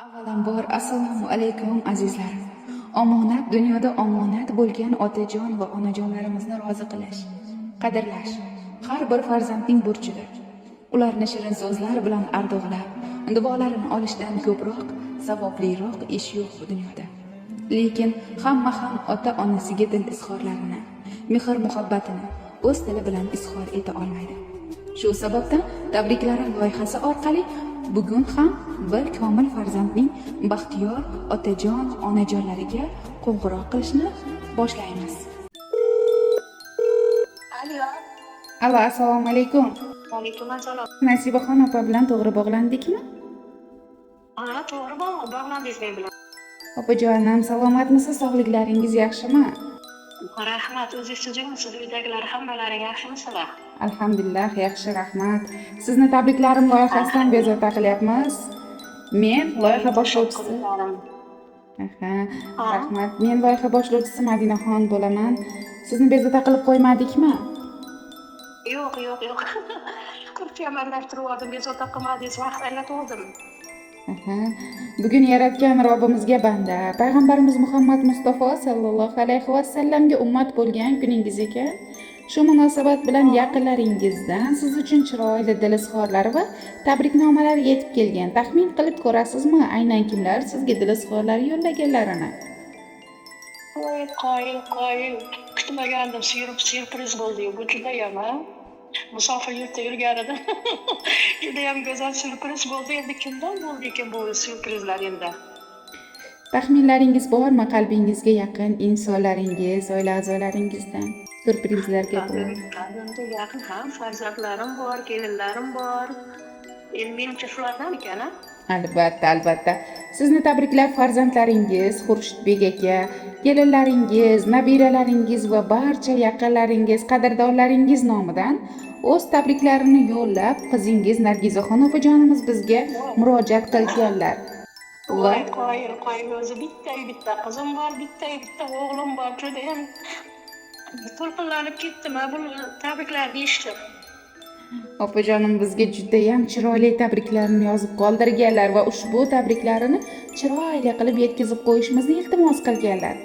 Avvalambor, assalomu alaykum, azizlarim. Omonat dunyoda omonat bo'lgan otajon va onajonlarimizni rozi qilish, qadrlash har bir farzandning burchidir. Ularni shirin so'zlar bilan ardoqlab, duolarini olishdan ko'proq savobliroq ish yo'q bu dunyoda. Lekin hamma ham ota-onasiga dil izhorlarini, mehr-muhabbatini o'z tili bilan izhor eta olmaydi. Shu sababdan tabriklarim loyihasi orqali bugun ham bir komil farzandning baxtiyor otajon, onajonlariga qo'ng'iroq qilishni boshlaymiz. Alo. Alo, assalomu alaykum. Alaykum assalom. Nasibaxon opa bilan to'g'ri bog'landikmi? Ha, to'g'ri bog'landingiz men bilan. Opajonim, salomatmisiz? Sog'liklaringiz yaxshimi? Rahmat, o'zingiz tuzukmisiz? Uydagilar hammalaring yaxshimisizlar? Alhamdulillah, yaxshi, rahmat. Sizni tabriklarim loyihasidan bezovta qilyapmiz. Men loyiha boshlovchisi. Aha, rahmat. Men loyiha boshlovchisi Madinaxon bo'laman. Sizni bezovta qilib qo'ymadikmi? Yo'q, yo'q, yo'q. Kurtga aralashtirib yubordim, bezovta qilmadingiz, vaqt aylatgandim. Aha. Bugun yaratgan Robbimizga banda, payg'ambarimiz Muhammad Mustafa sallallohu alayhi vasallamga ummat bo'lgan kuningiz ekan. Shu munosabat bilan yaqinlaringizdan siz uchun chiroyli dil izhorlari va tabriknomalar yetib kelgan. Taxmin qilib ko'rasizmi, aynan kimlar sizga dil izhorlari yo'llaganlarini? Voy, qoyil, qoyil. Kutmagandim, syurpriz bo'ldi bu judayam, ha. Musofir yurtda yurganida judayam go'zal syurpriz bo'ldi. Endi kimdan bo'ldi ekan bu syurprizlar endi? Taxminlaringiz bormi, qalbingizga yaqin insonlaringiz, oila a'zolaringizdan syurprizlarga to'la? Qalbimga yaqin ham farzandlarim bor, kelinlarim bor. Endi menimcha shulardan ekan, a? Albatta, albatta. Sizni tabriklab farzandlaringiz Xurshidbek aka, kelinlaringiz, nabiralaringiz va barcha yaqinlaringiz, qadrdonlaringiz nomidan o'z tabriklarini yo'llab, qizingiz Nargizaxon opajonimiz bizga murojaat qilganlar. Va Voy, qoyil, qoyil, o'zi bitta bitta qizim bor, bitta bitta o'g'lim bor. Judayam to'lqinlanib ketdim a bu tabriklarni eshitib. Opajonim bizga judayam chiroyli tabriklarni yozib qoldirganlar va ushbu tabriklarini chiroyli qilib yetkazib qo'yishimizni iltimos qilganlar.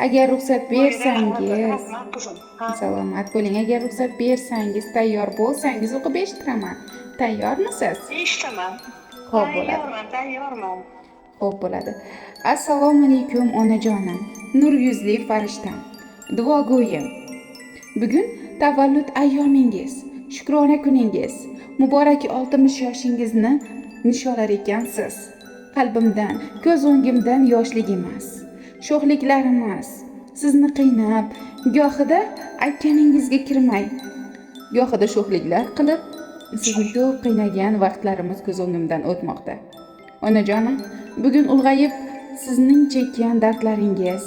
Agar ruxsat bersangiz, Rahmat, qizim. Ha. Salomat bo'ling. Agar ruxsat bersangiz, tayyor bo'lsangiz, o'qib eshittiraman. Tayyormisiz? Eshitaman. Xo'p, bo'ladi. Tayyorman, tayyorman. Xo'p, bo'ladi. Assalomu alaykum, onajonim, nur yuzli farishtam, duogo'yim. Bugun tavallud ayyomingiz, shukrona kuningiz, muborak 60 yoshingizni nishonlar ekansiz. Qalbimdan, ko'z o'ngimdan yoshligimiz, sho'xliklarimiz, sizni qiynab, gohida aytganingizga kirmay, gohida sho'xliklar qilib, sizni ko'p qiynagan vaqtlarimiz ko'z o'ngimdan o'tmoqda. Onajonim, bugun ulg'ayib sizning chekkan dardlaringiz,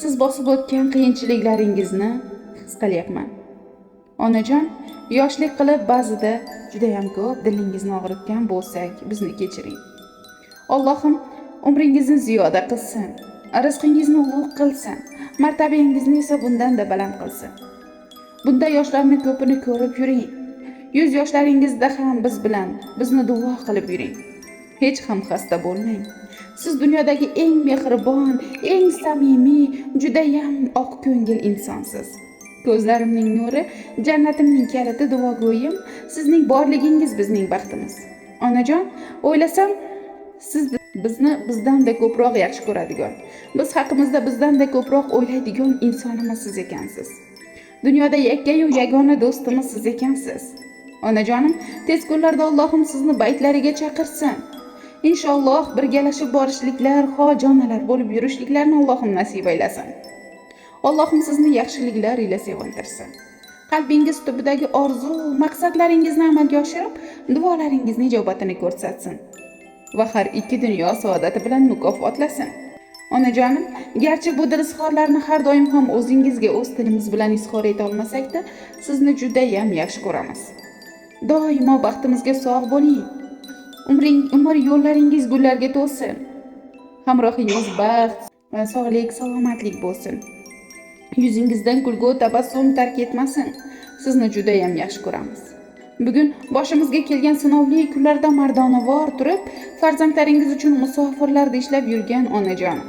siz bosib o'tgan qiyinchiliklaringizni his qilyapman. Onajon, yoshlik qilib ba'zida judayam ko'p dilingizni og'ritgan bo'lsak, bizni kechiring. Allohim umringizni ziyoda qilsin, rizqingizni ulug' qilsin, martabangizni esa bundan-da baland qilsin. Bunday yoshlarni ko'pini ko'rib yuring. 100 yoshlaringizda ham biz bilan bizni duo qilib yuring. Hech ham xasta bo'lmang. Siz dunyodagi eng mehribon, eng samimiy, judayam oqko'ngil insonsiz. Ko'zlarimning nuri, jannatimning kaliti, duogo'yim, sizning borligingiz bizning baxtimiz. Onajon, o'ylasam, siz bizni bizdan-da ko'proq yaxshi ko'radigan, biz haqimizda bizdan-da ko'proq o'ylaydigan insonimiz siz ekansiz. Dunyoda yakkayu yagona do'stimiz siz ekansiz. Onajonim, tez kunlarda Allohim sizni baytlariga chaqirsin. Inshaalloh birgalashib borishliklar, hojonalar bo'lib yurishliklarni Allohim nasib aylasin. Allohim sizni yaxshiliklar ila sevintirsin. Qalbingiz tubidagi orzu, maqsadlaringizni amalga oshirib, duolaringizni ijobatini ko'rsatsin va har ikki dunyo saodati bilan mukofotlasin. Onajonim, garchi bu dil izhorlarni har doim ham o'zingizga o'z tilimiz bilan izhor eta olmasak-da, sizni judayam yaxshi ko'ramiz. Doimo baxtimizga sog' bo'ling. Umring, umr yo'llaringiz gullarga to'lsin. Hamrohingiz baxt, sog'lik, salomatlik bo'lsin. Yuzingizdan kulgu, tabassum tark etmasin. Sizni judayam yaxshi ko'ramiz. Bugun boshimizga kelgan sinovli kunlarda mardonavor turib, farzandlaringiz uchun musofirlarda ishlab yurgan onajonim.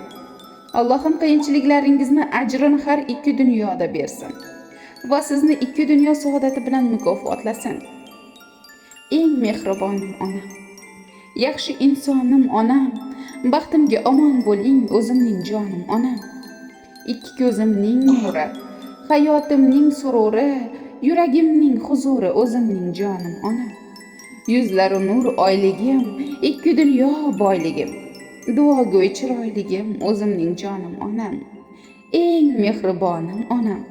Allohim qiyinchiliklaringizni ajrini har ikki dunyoda bersin va sizni ikki dunyo saodati bilan mukofotlasin. Eng mehribonim onam, yaxshi insonim onam, baxtimga omon bo'ling o'zimning jonim onam. Ikki ko'zimning nuri, hayotimning sururi, yuragimning huzuri o'zimning jonim onam. Yuzlari nur oyligim, ikki dunyo boyligim, duogo'y chiroyligim o'zimning jonim onam. Eng mehribonim onam,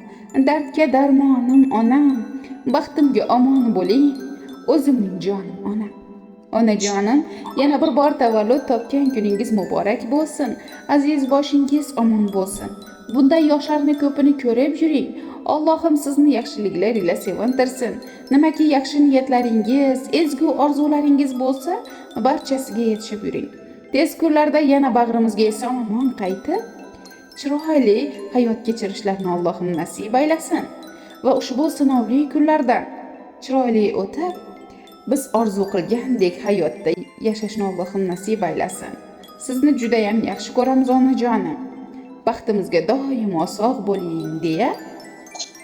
dardga darmonim onam, baxtimga omon bo'ling o'zimning jonim onam. Onajonim, yana bir bor tavallud topgan kuningiz muborak bo'lsin. Aziz boshingiz omon bo'lsin. Bunday yoshlarni ko'pini ko'rib yuring. Allohim sizni yaxshiliklar ila sevintirsin. Nimaki yaxshi niyatlaringiz, ezgu orzularingiz bo'lsa, barchasiga yetishib yuring. Tez kunlarda yana bag'rimizga eson-omon qaytib, chiroyli hayot kechirishlarni Allohim nasib aylasin va ushbu sinovli kunlardan chiroyli o'tib, biz orzu qilgandek hayotda yashashni Allohim nasib aylasin. Sizni juda ham yaxshi ko'ramiz onajonim. Baxtimizga doimo sog' bo'ling deya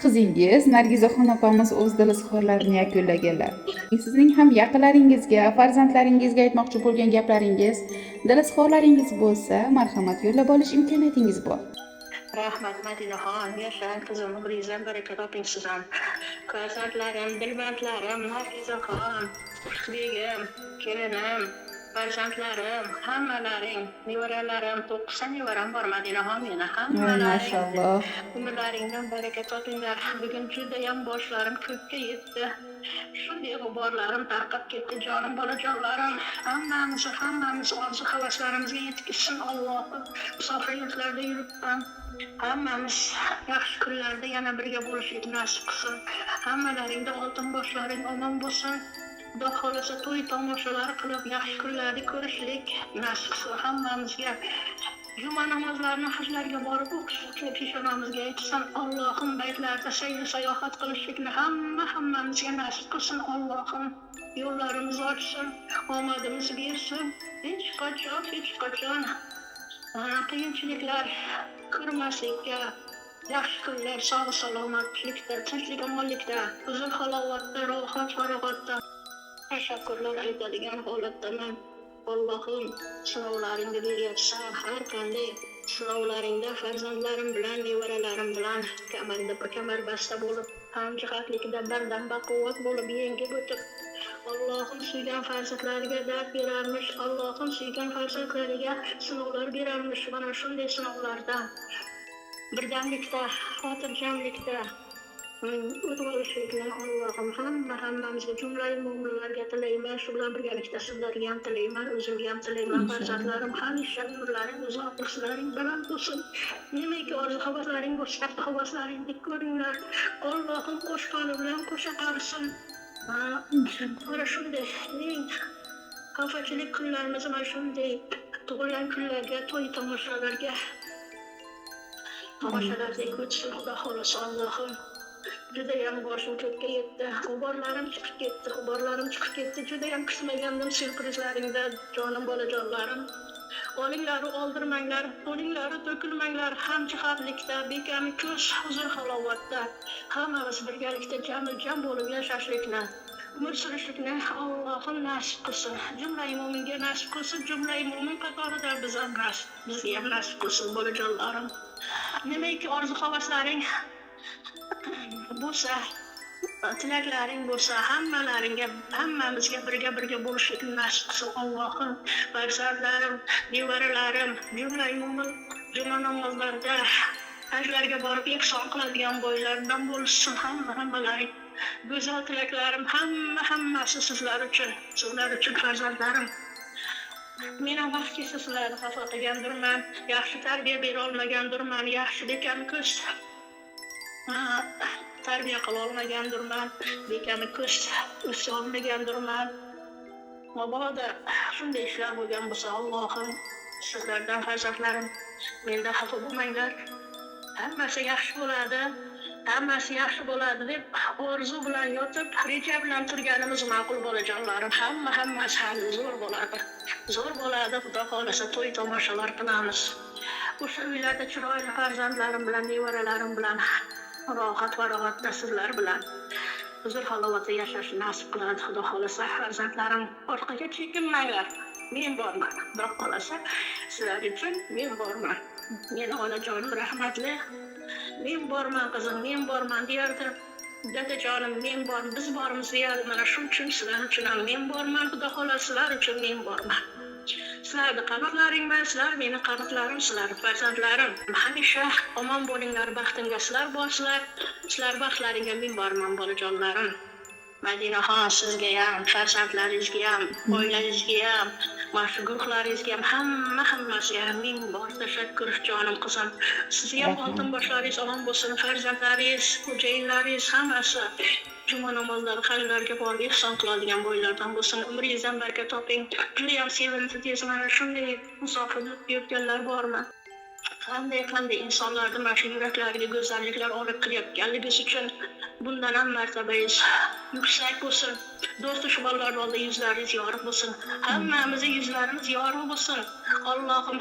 qizingiz Nargizaxon opamiz o'z dil izhorlarini yakunlaganlar. Sizning ham yaqinlaringizga, farzandlaringizga aytmoqchi bo'lgan gaplaringiz, dil izhorlaringiz bo'lsa, marhamat yo'llab olish imkoniyatingiz bor. Rahmat Madinaxon, yashang qizim, umringizdan baraka toping siz ham. Farzandlarim, dilbandlarim, Nargizaxon, Begim, kelinim, farzandlarim, hammalaring, nevaralarim, 9 ta nevaram bor Madinaxon meni, hammalaring. Mashalloh. Umrlaringdan baraka topinglar. Bugun judayam boshlarim ko'kka yetdi. Shunday g'uborlarim tarqab ketdi, jonim bolajonlarim. Hammamiz, hammamiz orzu havaslarimizga yetkazsin Allohim. Musofir yurtlarda yuribman. Hammamiz yaxshi kunlarda yana birga bo'lishlik nasib qilsin. Hammalaringda oltin boshlaring omon bo'lsin. Xudo xohlasa to'y tomoshalar qilib, yaxshi kunlarni ko'rishlik nasib qilsin hammamizga. Juma namozlarini hajlarga borib o'qishlikni peshonamizga aytsin. Allohim baytlarda sayr sayohat qilishlikni hammamizga nasib qilsin Allohim. Yo'llarimizni ochsin, omadimizni bersin. Hech qachon, hech qachon qiyinchiliklar ko'rmaslikka, yaxshi kunlar, sog' salomatlikda, tinchlik omonlikda, huzur halovatda, rohat farog'atda tashakkurlar aytadigan holatdaman. Allohim sinovlaringni beryapsan, har qanday sinovlaringda farzandlarim bilan, nevaralarim bilan kamarda kamarbasta bo'lib, hamjihatlikda bardam baquvvat bo'lib yengib o'tib, Allohim suygan farzandlariga dard berarmish, Allohim suygan farzandlariga sinovlar berarmish. Mana shunday sinovlarda birdamlikda, xotirjamlikda o'tib olishlikni Allohim hammamizga, jumlai mo'minlarga tilayman. Shu bilan birgalikda sizlarga ham tilayman, o'zimga ham tilayman. Farzandlarim, hamisha umrlaring uzoq, rizqlaring baland bo'lsin. Nimaki orzu havaslaring bo'lsa, havaslaringni ko'ringlar. Allohim qo'shqoni bilan qo'sha qarisin. Mana shunday eng xafachilik kunlarimiz mana shunday tug'ilgan kunlarga, to'y tomoshalarga, tomoshalardek o'tsin Xudo xohlasa Allohim. Judayam boshim ko'kka yetdi, g'uborlarim chiqib ketdi, g'uborlarim chiqib ketdi. Judayam kutmagandim syurprizlaringda, jonim bolajonlarim. Olinglaru oldirmanglar, qo'linglari to'kilmanglar, hamjihatlikda, bekami ko'z huzur halovatda hammamiz birgalikda jamil-jam bo'lib yashashlikni, umr surishlikni Allohim nasib qilsin. Jumlai mo'minga nasib qilsin, jumlai mo'min qatorida biz ham nasib, bizga ham nasib qilsin bolajonlarim. Nimaki orzu havaslaring bo'lsa, tilaklaring bo'lsa, hammalaringga, hammamizga birga bo'lishlikni nasib qilsin Allohim. Farzandlarim, nevaralarim, jumlai mo'min juma namozlarida hajlarga borib ehson qiladigan boylardan bo'lishsin hammalaring. Go'zal tilaklarim hammasi sizlar uchun, sizlar uchun farzandlarim. Men ham vaqt kelsa sizlarni xafa qilgandirman, yaxshi tarbiya bera olmagandirman, yaxshi bekami ko'z tarbiya qila olmagandirman, bekami ko'z o'sa olmagandirman. Mabodo shunday ishlar bo'lgan bo'lsa, Allohim sizlardan farzandlarim mendan xafa bo'lmanglar. Hammasi yaxshi bo'ladi. Hammasi yaxshi bo'ladi deb orzu bilan yotib, reja bilan turganimiz ma'qul, bolajonlarim. Hammasi ham zo'r bo'ladi. Zo'r bo'ladi, Xudo xohlasa to'y tomoshalar qilamiz. O'sha uylarda chiroyli farzandlarim bilan, nevaralarim bilan rohat farog'atda sizlar bilan huzur halovatda yashashni nasib qiladi, Xudo xohlasa. Farzandlarim, orqaga chekinmanglar. Men borman. Xudo xohlasa sizlar uchun men borman. Meni onajonim rahmatli, men borman qizim, men borman deyardi. Dadajonim, men bor, biz bormiz deyardi. Mana shuning uchun sizlar uchun ham men borman, Xudo xohlasa sizlar uchun men borman. Sizlarni qanotlaringman, sizlar meni qanotlarim, sizlar farzandlarim. Hamisha omon bo'linglar, baxtimga sizlar borsizlar, sizlar baxtlaringga men borman, bolajonlarim. Madinaxon, sizga ham, farzandlaringizga ham, oilangizga ham, mana shu guruhlaringizga ham, hammasiga ham ming bor tashakkur, jonim qizim. Sizga ham oltin boshlaringiz omon bo'lsin, farzandlaringiz, xo'jayinlaringiz hammasi juma namozlari, hajlarga borib ehson qiladigan boylardan bo'lsin. Umringizdan baraka toping. Judayam sevindingiz, mana shunday musofirda yurganlar bormi? Qanday insonlarni mana shu yuraklariga go'zalliklar olib kirayotganligingiz uchun bundan ham martabangiz yuksak bo'lsin. Do'st dushmanlar oldida yuzlaringiz yorug' bo'lsin. Hammamizni yuzlarimiz yorug' bo'lsin. Allohim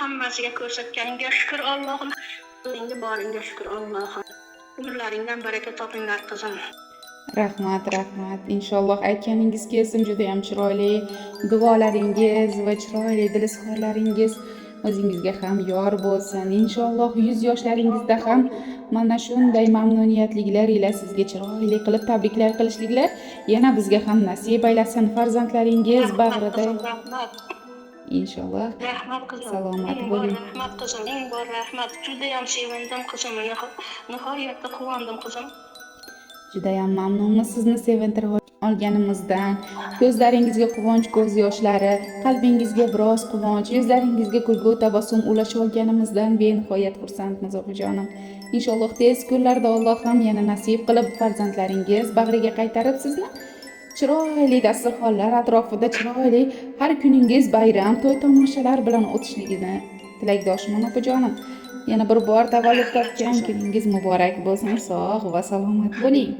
hammasiga ko'rsatganingga shukr, Allohim. Endi boringga shukr, Allohim. Umrlaringdan baraka topinglar, qizim. Rahmat, rahmat. Inshaalloh aytganingiz kelsin, juda ham chiroyli duolaringiz va chiroyli dil izhorlaringiz o'zingizga ham yor bo'lsin. Inshaalloh 100 yoshlaringizda ham mana shunday mamnuniyatliklar ila sizga chiroyli qilib tabriklar qilishliklar yana bizga ham nasib aylasin. Farzandlaringiz bag'rida Rahmat. Inshaalloh. Rahmat qizim. Salomat bo'ling. Rahmat qizim, ming bor rahmat. Juda ham sevindim qizim. Nihoyatda quvondim qizim. Judayam mamnunmiz sizni sevintirib olganimizdan. Ko'zlaringizga quvonch ko'z yoshlari, qalbingizga biroz quvonch, yuzlaringizga kulgu tabassum ulashib olganimizdan benihoyat xursandmiz, opajonim. Inshaalloh tez kunlarda Alloh ham yana nasib qilib farzandlaringiz bag'riga qaytarib sizni chiroyli dasturxonlar atrofida chiroyli har kuningiz bayram, to'y tomoshalar bilan o'tishligini tilakdoshman, opajonim. Yana bir bor tavallud topgan kuningiz muborak bo'lsin, sog' va salomat bo'ling.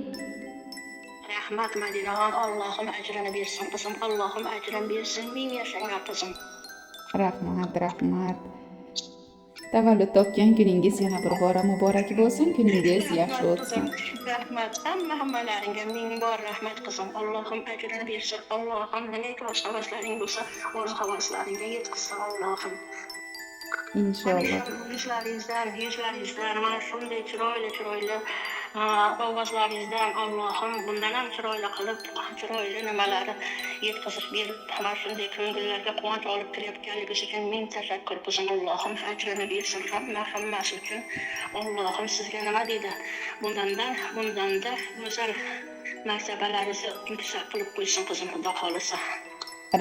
Rahmat Madinaxon, Allohim ajrini bersin qizim, Allohim ajrini bersin, ming yashanglar qizim. Rahmat, rahmat. Tavallud topgan kuningiz yana bir bora muborak bo'lsin, kuningiz yaxshi o'tsin. Rahmat, hammalaringga ming bor rahmat qizim. Allohim ajrini bersin. Allohim nima orzu havaslaring bo'lsa, orzu havaslaringga yetkazsin Allohim. Inshaalloh. Yuzlaringizdan mana shunday chiroyli ovozlaringizdan Allohim bundan ham chiroyli qilib, chiroyli nimalari yetkazib berib, mana shunday ko'ngillarga quvonch olib kirayotganligingiz uchun ming tashakkur qizim. Allohim ajrini bersin hammasi uchun. Allohim sizga nima deydi? Bundanda go'zal martabalaringizni yuksak qilib qo'ysin qizim, Xudo xohlasa.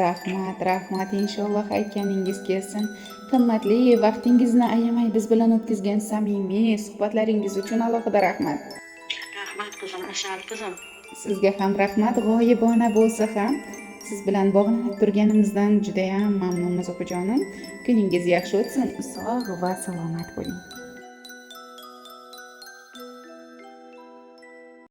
Rahmat, rahmat. Inshaalloh aytganingiz kelsin. Qimmatli vaqtingizni ayamay biz bilan o'tkazgan samimiy suhbatlaringiz uchun alohida rahmat. Rahmat qizim, asal qizim. Sizga ham rahmat. G'oyibona bo'lsa ham siz bilan bog'lanib turganimizdan juda ham mamnunmiz, opajonim. Kuningiz yaxshi o'tsin, sog' va salomat bo'ling.